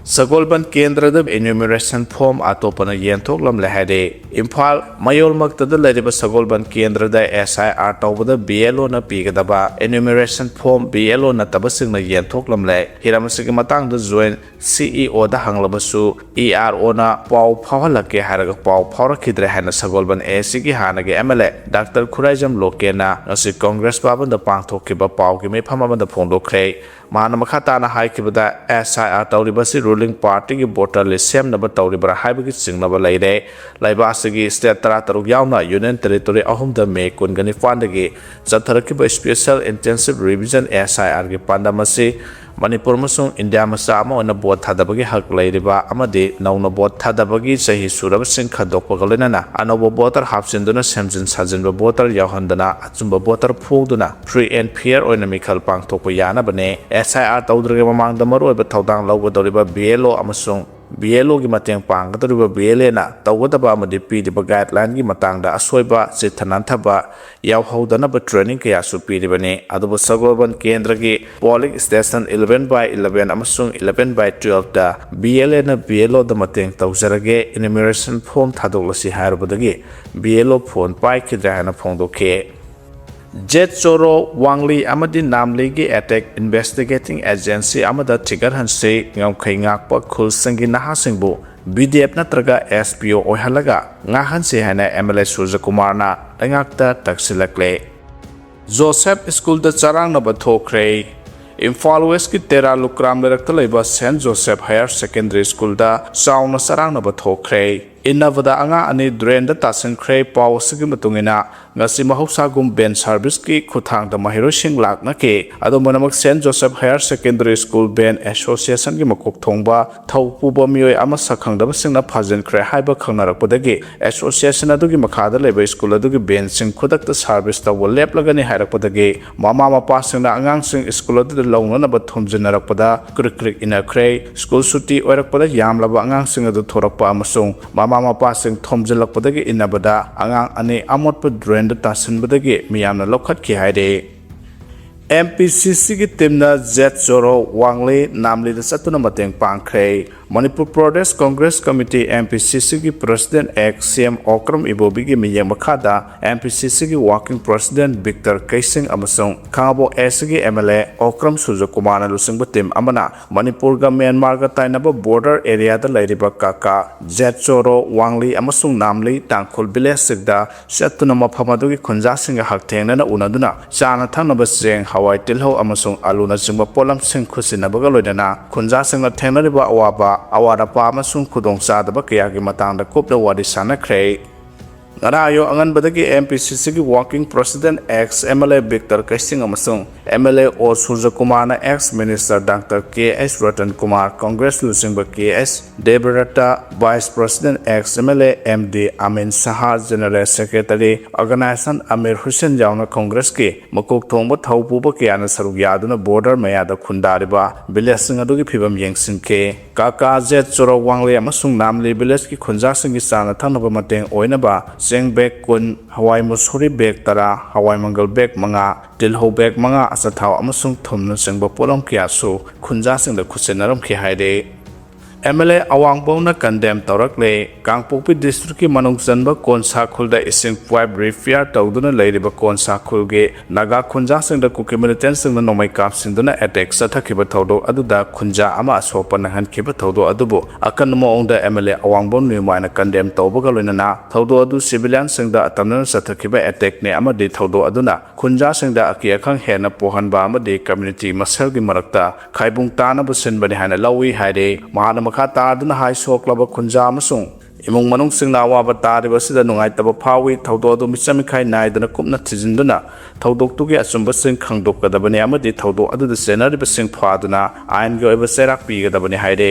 ꯁꯒꯣꯜꯕꯟ ꯀꯦꯟꯗ꯭ꯔꯗ enumeration form ꯑꯇꯣꯞꯄꯅ ꯌꯦꯟꯊꯣꯛꯂꯝꯂꯦ ꯍꯥꯏꯔꯦ꯫ ꯏꯝꯐꯥꯜ ꯃꯌꯣꯜꯃꯛꯇꯗ ꯂꯩꯔꯤꯕ ꯁꯒꯣꯜꯕꯟ ꯀꯦꯟꯗ꯭ꯔꯗ S I R ꯇꯧꯕꯗ B L Oꯅ ꯄꯤꯒꯗꯕ enumeration form B L O ꯅꯠꯇꯕꯁꯤꯡꯅ ꯌꯦꯟꯊꯣꯛꯂꯝꯂꯦ꯫ ꯍꯤꯔꯝ ꯑꯁꯤꯒꯤ ꯃꯇꯥꯡꯗ joint C E Oꯗ ꯍꯪꯂꯕꯁꯨ E R Oꯅ ꯄꯥꯎ ꯐꯥꯎꯍꯜꯂꯛꯀꯦ ꯍꯥꯏꯔꯒ ꯄꯥꯎ ꯐꯥꯎꯔꯛꯈꯤꯗ꯭ꯔꯦ ꯍꯥꯏꯅ ꯁꯒꯣꯜꯕꯟ A Cꯒꯤ ꯍꯥꯟꯅꯒꯤ M L A Doctor Khuraijam ꯂꯣꯀꯦꯟꯅ ꯉꯁꯤ ꯀꯪꯒ꯭ꯔꯦꯁ ꯚꯕꯟꯗ ꯄꯥꯡꯊꯣꯛꯈꯤꯕ ꯄꯥꯎꯒꯤ ꯃꯤꯐꯝ ꯑꯃꯗ ꯐꯣꯡꯗꯣꯛꯈ꯭ꯔꯦ꯫ ꯃꯍꯥꯛꯅ ꯃꯈꯥ ꯇꯥꯅ ꯍꯥꯏꯈꯤꯕꯗ, S I R ꯇꯧꯔꯤꯕ ꯑꯁꯤ ruling partyꯒꯤ voter list ꯁꯦꯝꯅꯕ ꯇꯧꯔꯤꯕ꯭ꯔꯥ ꯍꯥꯏꯕꯒꯤ ꯆꯤꯡꯅꯕ ꯂꯩꯔꯦ꯫ ꯂꯩꯕꯥꯛ ꯑꯁꯤꯒꯤ state ꯇꯔꯥꯇꯔꯨꯛ ꯌꯥꯎꯅ Union Territory ꯑꯍꯨꯝꯗ May ꯀꯨꯟꯒ ꯅꯤꯄꯥꯟꯗꯒꯤ ꯆꯠꯊꯔꯛꯈꯤꯕ special intensive revision S I Rꯒꯤ ꯄꯥꯟꯗꯝ ꯑꯁꯤ ꯃꯅꯤꯄꯨꯔ ꯑꯃꯁꯨꯡ ꯏꯟꯗꯤꯌꯥ ꯃꯆꯥ ꯑꯃ ꯑꯣꯏꯅ vote ꯊꯥꯗꯕꯒꯤ ꯍꯛ ꯂꯩꯔꯤꯕ ꯑꯃꯗꯤ ꯅꯧꯅ vote ꯊꯥꯗꯕꯒꯤ ꯆꯍꯤ ꯁꯨꯔꯕꯁꯤꯡ ꯈꯟꯗꯣꯛꯄꯒ ꯂꯣꯏꯅꯅ ꯑꯅꯧꯕ voter ꯍꯥꯞꯆꯤꯟꯗꯨꯅ ꯁꯦꯝꯖꯤꯟ ꯁꯥꯖꯤꯟꯕ voter ꯌꯥꯎꯍꯟꯗꯅ ꯑꯆꯨꯝꯕ voter ꯐꯣꯡꯗꯨꯅ free and fair ꯑꯣꯏꯅ ꯃꯤꯈꯜ ꯄꯥꯡꯊꯣꯛꯄ ꯌꯥꯅꯕꯅꯤ꯫ S I R ꯇꯧꯗ꯭ꯔꯤꯉꯩ ꯃꯃꯥꯡꯗ ꯃꯔꯨꯑꯣꯏꯕ ꯊꯧꯗꯥꯡ ꯂꯧꯒꯗꯧꯔꯤꯕ B L O ꯑꯃꯁꯨꯡ B L Oꯒꯤ ꯃꯇꯦꯡ ꯄꯥꯡꯒꯗꯧꯔꯤꯕ B L Aꯅ ꯇꯧꯒꯗꯕ ꯑꯃꯗꯤ ꯄꯤꯔꯤꯕ guidelineꯒꯤ ꯃꯇꯥꯡꯗ ꯑꯁꯣꯏꯕ, ꯆꯤꯠꯊ ꯅꯥꯟꯊꯕ ꯌꯥꯎꯍꯧꯗꯅꯕ training ꯀꯌꯥꯁꯨ ꯄꯤꯔꯤꯕꯅꯤ꯫ ꯑꯗꯨꯕꯨ ꯁꯒꯣꯜꯕꯟ ꯀꯦꯟꯗ꯭ꯔꯒꯤ polling station eleven by eleven ꯑꯃꯁꯨꯡ eleven by twelveꯇ B L Aꯅ B L Oꯗ ꯃꯇꯦꯡ ꯇꯧꯖꯔꯒꯦ, enumeration form ꯊꯥꯗꯣꯛꯂꯁꯤ ꯍꯥꯏꯔꯨꯕꯗꯒꯤ B L O phone ꯄꯥꯏꯈꯤꯗ꯭ꯔꯦ ꯍꯥꯏꯅ ꯐꯣꯡꯗꯣꯛꯈꯤ꯫ ꯖꯦꯠ ꯆꯣꯔꯣ, ꯋꯥꯡꯂꯤ ꯑꯃꯗꯤ ꯅꯥꯝꯂꯤꯒꯤ attack investigating agency ꯑꯃꯗ ꯊꯤꯒꯠꯍꯟꯁꯤ, ꯉꯝꯈꯩ ꯉꯥꯛꯄ ꯈꯨꯜꯁꯤꯡꯒꯤ ꯅꯍꯥꯁꯤꯡꯕꯨ B D F ꯅꯠꯇ꯭ꯔꯒ S P O ꯑꯣꯏꯍꯜꯂꯒ ꯉꯥꯛꯍꯟꯁꯤ ꯍꯥꯏꯅ M L A ꯁꯨꯔꯖꯀꯨꯃꯥꯔꯅ ꯂꯩꯉꯥꯛꯇ ꯇꯛꯁꯤꯜꯂꯛꯂꯦ꯫ ꯖꯣꯁꯦꯐ ꯁ꯭ꯀꯨꯜꯗ ꯆꯔꯥꯡꯅꯕ ꯊꯣꯛꯈ꯭ꯔꯦ꯫ ꯏꯝꯐꯥꯜ ꯋꯦꯁꯀꯤ ꯇꯦꯔꯥ ꯂꯨꯀ꯭ꯔꯥꯝ ꯂꯩꯔꯛꯇ ꯂꯩꯕ ꯁꯦꯟꯠ ꯖꯣꯁꯦꯐ ꯍꯥꯌꯔ ꯁꯦꯀꯦꯟꯗꯔꯤ ꯁ꯭ꯀꯨꯜꯗ ꯆꯥꯎꯅ ꯆꯔꯥꯡꯅꯕ ꯊꯣꯛꯈ꯭ꯔꯦ꯫ ꯏꯟꯅꯕꯗ ꯑꯉꯥꯡ ꯑꯅꯤ drainꯗ ꯇꯥꯁꯤꯟꯈ꯭ꯔꯦ꯫ ꯄꯥꯎ ꯑꯁꯤꯒꯤ ꯃꯇꯨꯡ ꯏꯟꯅ, ꯉꯁꯤ ꯃꯍꯧꯁꯥꯒꯨꯝ van serviceꯀꯤ ꯈꯨꯠꯊꯥꯡꯗ ꯃꯍꯩꯔꯣꯏꯁꯤꯡ ꯂꯥꯛꯅꯈꯤ꯫ ꯑꯗꯨꯝ ꯑꯣꯏꯅꯃꯛ, Saint Joseph Higher Secondary School Van Associationꯒꯤ ꯃꯀꯣꯛ ꯊꯣꯡꯕ ꯊꯧ ꯄꯨꯕ ꯃꯤꯑꯣꯏ ꯑꯃ ꯁꯛꯈꯪꯗꯕꯁꯤꯡꯅ ꯐꯥꯖꯤꯟꯈ꯭ꯔꯦ ꯍꯥꯏꯕ ꯈꯪꯅꯔꯛꯄꯗꯒꯤ, association ꯑꯗꯨꯒꯤ ꯃꯈꯥꯗ ꯂꯩꯕ school ꯑꯗꯨꯒꯤ vanꯁꯤꯡ ꯈꯨꯗꯛꯇ service ꯇꯧꯕ ꯂꯦꯞꯂꯒꯅꯤ ꯍꯥꯏꯔꯛꯄꯗꯒꯤ, ꯃꯃꯥ ꯃꯄꯥꯁꯤꯡꯅ ꯑꯉꯥꯡꯁꯤꯡ school ꯑꯗꯨꯗ ꯂꯧꯅꯅꯕ ꯊꯣꯝꯖꯤꯟꯅꯔꯛꯄꯗ ꯀ꯭ꯔꯤꯛ ꯀ꯭ꯔꯤꯛ ꯏꯟꯅꯈ꯭ꯔꯦ꯫ School ꯁꯨꯇꯤ ꯑꯣꯏꯔꯛꯄꯗ ꯌꯥꯝꯂꯕ ꯑꯉꯥꯡꯁꯤꯡ ꯑꯗꯨ ꯊꯣꯔꯛꯄ ꯑꯃꯁꯨꯡ ꯃꯃꯥ ꯃꯄꯥꯁꯤꯡ ꯊꯣꯝꯖꯤꯜꯂꯛꯄꯗꯒꯤ ꯏꯟꯅꯕꯗ ꯑꯉꯥꯡ ꯑꯅꯤ ꯑꯃꯣꯠꯄ drainꯗ ꯇꯥꯁꯤꯟꯕꯗꯒꯤ ꯃꯤꯌꯥꯝꯅ ꯂꯧꯈꯠꯈꯤ ꯍꯥꯏꯔꯤ꯫ MPCCꯒꯤ teamꯅ ꯖꯦꯠ ꯆꯣꯔꯣ ꯋꯥꯡꯂꯤ ꯅꯥꯝꯂꯤꯗ ꯆꯠꯇꯨꯅ ꯃꯇꯦꯡ ꯄꯥꯡꯈ꯭ꯔꯦ꯫ Manipur Pradesh Congress Committee, MPCCꯒꯤ president ex CM Okram ꯏꯕꯣꯕꯤꯒꯤ ꯃꯤꯠꯌꯦꯡ ꯃꯈꯥꯗ, MPCCꯒꯤ working president ꯕꯤꯛꯇꯔ ꯀꯩꯁꯤꯡ ꯑꯃꯁꯨꯡ ꯈꯥꯉꯕꯣꯛ Eastꯀꯤ MLA ꯑꯣꯀ꯭ꯔꯝ ꯁꯨꯔꯖꯀꯨꯃꯥꯔꯅ ꯂꯨꯆꯤꯡꯕ team ꯑꯃꯅ ꯃꯅꯤꯄꯨꯔꯒ ꯃ꯭ꯌꯥꯟꯃꯥꯔꯒ ꯇꯥꯏꯅꯕ border areaꯗ ꯂꯩꯔꯤꯕ ꯀꯥꯀꯥ ꯖꯦꯠ ꯆꯣꯔꯣ ꯋꯥꯡꯂꯤ ꯑꯃꯁꯨꯡ ꯅꯥꯝꯂꯤ ꯇꯥꯡꯈꯨꯜ villageꯁꯤꯡꯗ ꯆꯠꯇꯨꯅ ꯃꯐꯝ ꯑꯗꯨꯒꯤ ꯈꯨꯟꯖꯥꯁꯤꯡꯒ ꯍꯛꯊꯦꯡꯅꯅ ꯎꯅꯗꯨꯅ ꯆꯥꯅ ꯊꯛꯅꯕ ꯆꯦꯡ, ꯍꯋꯥꯏ, ꯇꯤꯜꯍꯧ ꯑꯃꯁꯨꯡ ꯑꯂꯨꯅꯆꯤꯡꯕ ꯄꯣꯠꯂꯝꯁꯤꯡ ꯈꯨꯠꯁꯤꯟꯅꯕꯒ ꯂꯣꯏꯅꯅ ꯈꯨꯟꯖꯥꯁꯤꯡꯅ ꯊꯦꯡꯅꯔꯤꯕ ꯑꯋꯥꯕ, ꯑꯋꯥꯠ ꯑꯄꯥ ꯑꯃꯁꯨꯡ ꯈꯨꯗꯣꯡꯆꯥꯗꯕ ꯀꯌꯥꯒꯤ ꯃꯇꯥꯡꯗ ꯀꯨꯞꯅ ꯋꯥꯔꯤ ꯁꯥꯅꯈ꯭ꯔꯦ꯫ ꯉꯔꯥꯡ ꯑꯌꯨꯛ ꯑꯉꯟꯕꯗꯒꯤ MPCCꯒꯤ working president ex MLA Victor Keishing ꯑꯃꯁꯨꯡ MLA ꯑꯣ ꯁꯨꯔꯖꯀꯨꯃꯥꯔꯅ ex minister Doctor ꯀꯦ ꯑꯦꯁ ꯔꯇꯟ ꯀꯨꯃꯥꯔ, Congress ꯂꯨꯆꯤꯡꯕ ꯀꯦ ꯑꯦꯁ ꯗꯦꯕꯔꯠꯇ, vice president ex MLA MD ꯑꯃꯤꯟ ꯁꯍꯥ, general secretary organization Amir Hussain ꯌꯥꯎꯅ Congressꯀꯤ ꯃꯀꯣꯛ ꯊꯣꯡꯕ ꯊꯧ ꯄꯨꯕ ꯀꯌꯥꯅ ꯁꯔꯨꯛ ꯌꯥꯗꯨꯅ border ꯃꯌꯥꯗ ꯈꯨꯟꯗꯥꯔꯤꯕ villageꯁꯤꯡ ꯑꯗꯨꯒꯤ ꯐꯤꯕꯝ ꯌꯦꯡꯁꯤꯟꯈꯤ꯫ ꯀꯥꯀꯥ ꯖꯦꯠ ꯆꯣꯔꯣ ꯋꯥꯡꯂꯦ ꯑꯃꯁꯨꯡ ꯅꯥꯝꯂꯤ villageꯀꯤ ꯈꯨꯟꯖꯥꯁꯤꯡꯒꯤ ꯆꯥꯅ ꯊꯛꯅꯕ ꯃꯇꯦꯡ ꯑꯣꯏꯅꯕ ꯆꯦꯡ bag ꯀꯨꯟ, ꯍꯋꯥꯏ ꯃꯨꯁꯨꯔꯤ bag ꯇꯔꯥ, ꯍꯋꯥꯏ ꯃꯪꯒꯜ bag ꯃꯉꯥ, ꯇꯤꯜꯍꯧ bag ꯃꯉꯥ, ꯑꯆꯥꯊꯥꯎ ꯑꯃꯁꯨꯡ ꯊꯨꯝꯅꯆꯤꯡꯕ ꯄꯣꯠꯂꯝ ꯀꯌꯥꯁꯨ ꯈꯨꯟꯖꯥꯁꯤꯡꯗ ꯈꯨꯠꯁꯤꯟꯅꯔꯝꯈꯤ ꯍꯥꯏꯔꯤ꯫ MLA ꯑꯋꯥꯡꯕꯧꯅ condemn ꯇꯧꯔꯛꯂꯦ꯫ ꯀꯥꯡꯄꯣꯛꯄꯤ districtꯀꯤ ꯃꯅꯨꯡ ꯆꯟꯕ ꯀꯣꯟꯁꯥ ꯈꯨꯜꯗ ꯏꯁꯤꯡ pipe repair ꯇꯧꯗꯨꯅ ꯂꯩꯔꯤꯕ ꯀꯣꯟꯁꯥ ꯈꯨꯜꯒꯤ ꯅꯥꯒꯥ ꯈꯨꯟꯖꯥꯁꯤꯡꯗ ꯀꯨꯀꯤ militantꯁꯤꯡꯅ ꯅꯣꯡꯃꯩ ꯀꯥꯞꯁꯤꯟꯗꯨꯅ attack ꯆꯠꯊꯈꯤꯕ ꯊꯧꯗꯣꯛ ꯑꯗꯨꯗ ꯈꯨꯟꯖꯥ ꯑꯃ ꯑꯁꯣꯛꯄ ꯅꯪꯍꯟꯈꯤꯕ ꯊꯧꯗꯣꯛ ꯑꯗꯨꯕꯨ ꯑꯀꯟꯕ ꯃꯑꯣꯡꯗ MLA ꯑꯋꯥꯡꯕꯧ ꯅ꯭ꯌꯨꯃꯥꯏꯅ condemn ꯇꯧꯕꯒ ꯂꯣꯏꯅꯅ ꯊꯧꯗꯣꯛ ꯑꯗꯨ civilianꯁꯤꯡꯗ ꯑꯇꯝꯅꯅ ꯆꯠꯊꯈꯤꯕ attackꯅꯤ ꯑꯃꯗꯤ ꯊꯧꯗꯣꯛ ꯑꯗꯨꯅ ꯈꯨꯟꯖꯥꯁꯤꯡꯗ ꯑꯀꯤ ꯑꯈꯪ ꯍꯦꯟꯅ ꯄꯣꯛꯍꯟꯕ ꯑꯃꯗꯤ community ꯃꯁꯦꯜꯒꯤ ꯃꯔꯛꯇ ꯈꯥꯏꯕꯨꯡ ꯇꯥꯅꯕ ꯁꯤꯟꯕꯅꯤ ꯍꯥꯏꯅ ꯂꯧꯏ ꯍꯥꯏꯔꯤ꯫ ꯃꯍꯥꯛꯅ ꯃꯈꯥ ꯇꯥꯗꯨꯅ ꯍꯥꯏ, ꯁꯣꯛꯂꯕ ꯈꯨꯟꯖꯥ ꯑꯃꯁꯨꯡ ꯏꯃꯨꯡ ꯃꯅꯨꯡꯁꯤꯡꯅ ꯑꯋꯥꯕ ꯇꯥꯔꯤꯕ ꯑꯁꯤꯗ ꯅꯨꯡꯉꯥꯏꯇꯕ ꯐꯥꯎꯏ꯫ ꯊꯧꯗꯣꯛ ꯑꯗꯨ ꯃꯤꯆꯪ ꯃꯤꯈꯥꯏ ꯅꯥꯏꯗꯅ ꯀꯨꯞꯅ ꯊꯤꯖꯤꯟꯗꯨꯅ ꯊꯧꯗꯣꯛꯇꯨꯒꯤ ꯑꯆꯨꯝꯕꯁꯤꯡ ꯈꯪꯗꯣꯛꯀꯗꯕꯅꯤ ꯑꯃꯗꯤ ꯊꯧꯗꯣꯛ ꯑꯗꯨꯗ ꯆꯦꯟꯅꯔꯤꯕꯁꯤꯡ ꯐꯥꯗꯨꯅ ꯑꯥꯏꯟꯒꯤ ꯑꯣꯏꯕ ꯆꯩꯔꯥꯛ ꯄꯤꯒꯗꯕꯅꯤ ꯍꯥꯏꯔꯦ꯫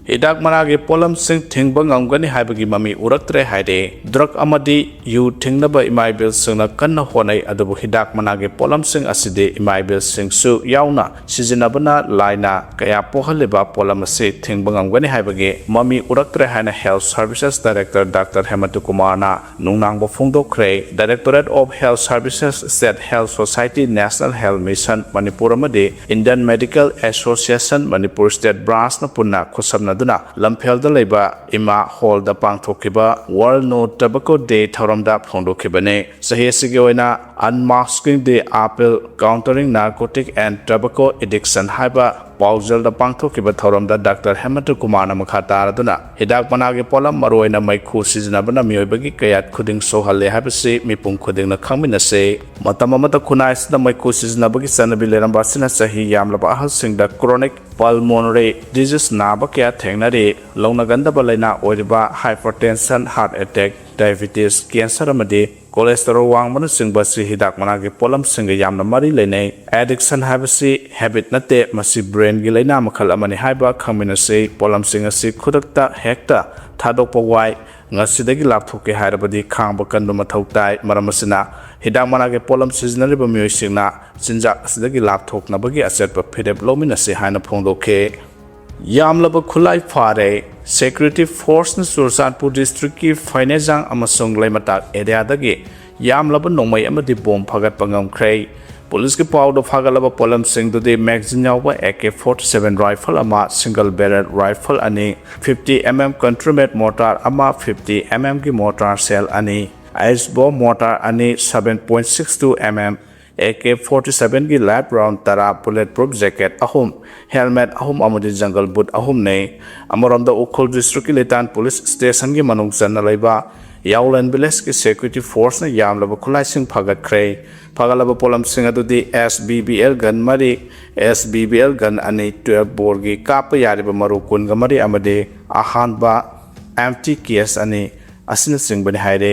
ꯍꯤꯗꯥꯛ ꯃꯅꯥꯒꯤ ꯄꯣꯠꯂꯝꯁꯤꯡ ꯊꯤꯡꯕ ꯉꯝꯒꯅꯤ ꯍꯥꯏꯕꯒꯤ ꯃꯃꯤ ꯎꯔꯛꯇ꯭ꯔꯦ ꯍꯥꯏꯔꯦ꯫ ꯗ꯭ꯔꯒ ꯑꯃꯗꯤ ꯌꯨ ꯊꯤꯡꯅꯕ ꯏꯃꯥ ꯏꯕꯦꯜꯁꯤꯡꯅ ꯀꯟꯅ ꯍꯣꯠꯅꯩ, ꯑꯗꯨꯕꯨ ꯍꯤꯗꯥꯛ ꯃꯅꯥꯒꯤ ꯄꯣꯠꯂꯝꯁꯤꯡ ꯑꯁꯤꯗꯤ ꯏꯃꯥ ꯏꯕꯦꯜꯁꯤꯡꯁꯨ ꯌꯥꯎꯅ ꯁꯤꯖꯤꯟꯅꯕꯅ ꯂꯥꯏꯅ ꯀꯌꯥ ꯄꯣꯛꯍꯜꯂꯤꯕ ꯄꯣꯠꯂꯝ ꯑꯁꯤ ꯊꯤꯡꯕ ꯉꯝꯒꯅꯤ ꯍꯥꯏꯕꯒꯤ ꯃꯃꯤ ꯎꯔꯛꯇ꯭ꯔꯦ ꯍꯥꯏꯅ Health Services Director Doctor ꯍꯦꯃꯟꯇ ꯀꯨꯃꯥꯔꯅ ꯅꯨꯡꯅꯥꯡꯕ ꯐꯣꯡꯗꯣꯛꯈ꯭ꯔꯦ꯫ Directorate of Health Services, State Health Society, National Health Mission, Manipur ꯑꯃꯗꯤ Indian Medical Association Manipur State Branchꯅ ꯄꯨꯟꯅ ꯈꯨꯠꯁꯝꯅꯗꯨꯅ ꯂꯝꯐꯦꯜꯗ ꯂꯩꯕ ꯏꯃꯥ ꯍꯣꯜꯗ ꯄꯥꯡꯊꯣꯛꯈꯤꯕ World No Tobacco Day ꯊꯧꯔꯝꯗ ꯐꯣꯡꯗꯣꯛꯈꯤꯕꯅꯤ꯫ ꯆꯍꯤ ꯑꯁꯤꯒꯤ ꯑꯣꯏꯅ Unmasking the Appeal, Countering Narcotic and Tobacco Addiction ꯍꯥꯏꯕ ꯄꯥꯎꯖꯦꯜꯗ ꯄꯥꯡꯊꯣꯛꯈꯤꯕ ꯊꯧꯔꯝꯗ ꯗꯥꯛꯇꯔ ꯍꯦꯃꯟꯇ ꯀꯨꯃꯥꯔꯅ ꯃꯈꯥ ꯇꯥꯔꯗꯨꯅ ꯍꯤꯗꯥꯛ ꯃꯅꯥꯒꯤ ꯄꯣꯠꯂꯝ, ꯃꯔꯨꯑꯣꯏꯅ ꯃꯩꯈꯨ ꯁꯤꯖꯤꯟꯅꯕꯅ ꯃꯤꯑꯣꯏꯕꯒꯤ ꯀꯌꯥꯠ ꯈꯨꯗꯤꯡ ꯁꯣꯛꯍꯜꯂꯦ ꯍꯥꯏꯕꯁꯤ ꯃꯤꯄꯨꯝ ꯈꯨꯗꯤꯡꯅ ꯈꯪꯃꯤꯟꯅꯁꯤ꯫ ꯃꯇꯝ ꯑꯃꯗ ꯈꯨꯟꯅꯥꯏꯁꯤꯗ ꯃꯩꯈꯨ ꯁꯤꯖꯤꯟꯅꯕꯒꯤ ꯆꯠꯅꯕꯤ ꯂꯩꯔꯝꯕ ꯑꯁꯤꯅ ꯆꯍꯤ ꯌꯥꯝꯂꯕ ꯑꯍꯜꯁꯤꯡꯗ chronic pulmonary disease ꯅꯥꯕ ꯀꯌꯥ ꯊꯦꯡꯅꯔꯤ꯫ ꯂꯧꯅꯒꯟꯗꯕ ꯂꯥꯏꯅꯥ ꯑꯣꯏꯔꯤꯕ hypertension, heart attack, diabetes, cancer ꯑꯃꯗꯤ cholesterol ꯋꯥꯡꯕꯅꯆꯤꯡꯕ ꯑꯁꯤ ꯍꯤꯗꯥꯛ ꯃꯅꯥꯒꯤ ꯄꯣꯠꯂꯝꯁꯤꯡꯒ ꯌꯥꯝꯅ ꯃꯔꯤ ꯂꯩꯅꯩ꯫ Addiction ꯍꯥꯏꯕꯁꯤ habit ꯅꯠꯇꯦ, ꯃꯁꯤ brainꯒꯤ ꯂꯥꯏꯅꯥ ꯃꯈꯜ ꯑꯃꯅꯤ ꯍꯥꯏꯕ ꯈꯪꯃꯤꯟꯅꯁꯤ꯫ ꯄꯣꯠꯂꯝꯁꯤꯡ ꯑꯁꯤ ꯈꯨꯗꯛꯇ ꯍꯦꯛꯇ ꯊꯥꯗꯣꯛꯄ ꯋꯥꯏ꯫ ꯉꯁꯤꯗꯒꯤ ꯂꯥꯞꯊꯣꯛꯀꯦ ꯍꯥꯏꯔꯕꯗꯤ ꯈꯥꯡꯕ ꯀꯟꯕ ꯃꯊꯧ ꯇꯥꯏ꯫ ꯃꯔꯝ ꯑꯁꯤꯅ ꯍꯤꯗꯥꯛ ꯃꯅꯥꯒꯤ ꯄꯣꯠꯂꯝ ꯁꯤꯖꯤꯟꯅꯔꯤꯕ ꯃꯤꯑꯣꯏꯁꯤꯡꯅ ꯆꯤꯟꯖꯥꯛ ꯑꯁꯤꯗꯒꯤ ꯂꯥꯞꯊꯣꯛꯅꯕꯒꯤ ꯑꯆꯦꯠꯄ ꯐꯤꯔꯦꯞ ꯂꯧꯃꯤꯟꯅꯁꯤ ꯍꯥꯏꯅ ꯐꯣꯡꯗꯣꯛꯈꯤ꯫ ꯌꯥꯝꯂꯕ ꯈꯨꯠꯂꯥꯏ ꯐꯥꯔꯦ꯫ Security Forceꯅ ꯆꯨꯔꯆꯥꯟꯄꯨꯔ districtꯀꯤ ꯐꯩꯅꯦꯖꯥꯡ ꯑꯃꯁꯨꯡ ꯂꯩꯃꯇꯥꯛ areaꯗꯒꯤ ꯌꯥꯝꯂꯕ ꯅꯣꯡꯃꯩ ꯑꯃꯗꯤ ꯕꯣꯝ ꯐꯥꯒꯠꯄ ꯉꯝꯈ꯭ꯔꯦ꯫ ꯄꯨꯂꯤꯁꯀꯤ ꯄꯥꯎꯗ ꯐꯥꯒꯠꯂꯕ ꯄꯣꯠꯂꯝꯁꯤꯡꯗꯨꯗꯤ magazine ꯌꯥꯎꯕ AK forty seven rifle ꯑꯃ, single barrel rifle ꯑꯅꯤ, fifty MM country made mortar ꯑꯃ, fifty MMꯒꯤ mortar shell ꯑꯅꯤ, H bomb mortar ꯑꯅꯤ, seven point six two MM AK forty sevenꯒꯤ live round ꯇꯔꯥ, bullet proof jacket ꯑꯍꯨꯝ, helmet ꯑꯍꯨꯝ ꯑꯃꯗꯤ jungle boot ꯑꯍꯨꯝꯅꯤ꯫ ꯑꯃꯔꯣꯝꯗ ꯎꯈ꯭ꯔꯨꯜ districtꯀꯤ ꯂꯤꯇꯥꯟ police stationꯒꯤ ꯃꯅꯨꯡ ꯆꯟꯅ ꯂꯩꯕ ꯌꯥꯎꯂꯟ villageꯀꯤ security forceꯅ ꯌꯥꯝꯂꯕ ꯈꯨꯠꯂꯥꯏꯁꯤꯡ ꯐꯥꯒꯠꯈ꯭ꯔꯦ꯫ ꯐꯥꯒꯠꯂꯕ ꯄꯣꯠꯂꯝꯁꯤꯡ ꯑꯗꯨꯗꯤ SBBL gun ꯃꯔꯤ, SBBL gun ꯑꯅꯤ, twelve boreꯒꯤ ꯀꯥꯞꯄ ꯌꯥꯔꯤꯕ ꯃꯔꯨ ꯀꯨꯟꯒ ꯃꯔꯤ ꯑꯃꯗꯤ ꯑꯍꯥꯟꯕ ꯑꯦꯝꯇꯤ ꯀꯦꯁ ꯑꯅꯤ ꯑꯁꯤꯅꯆꯤꯡꯕꯅꯤ ꯍꯥꯏꯔꯦ꯫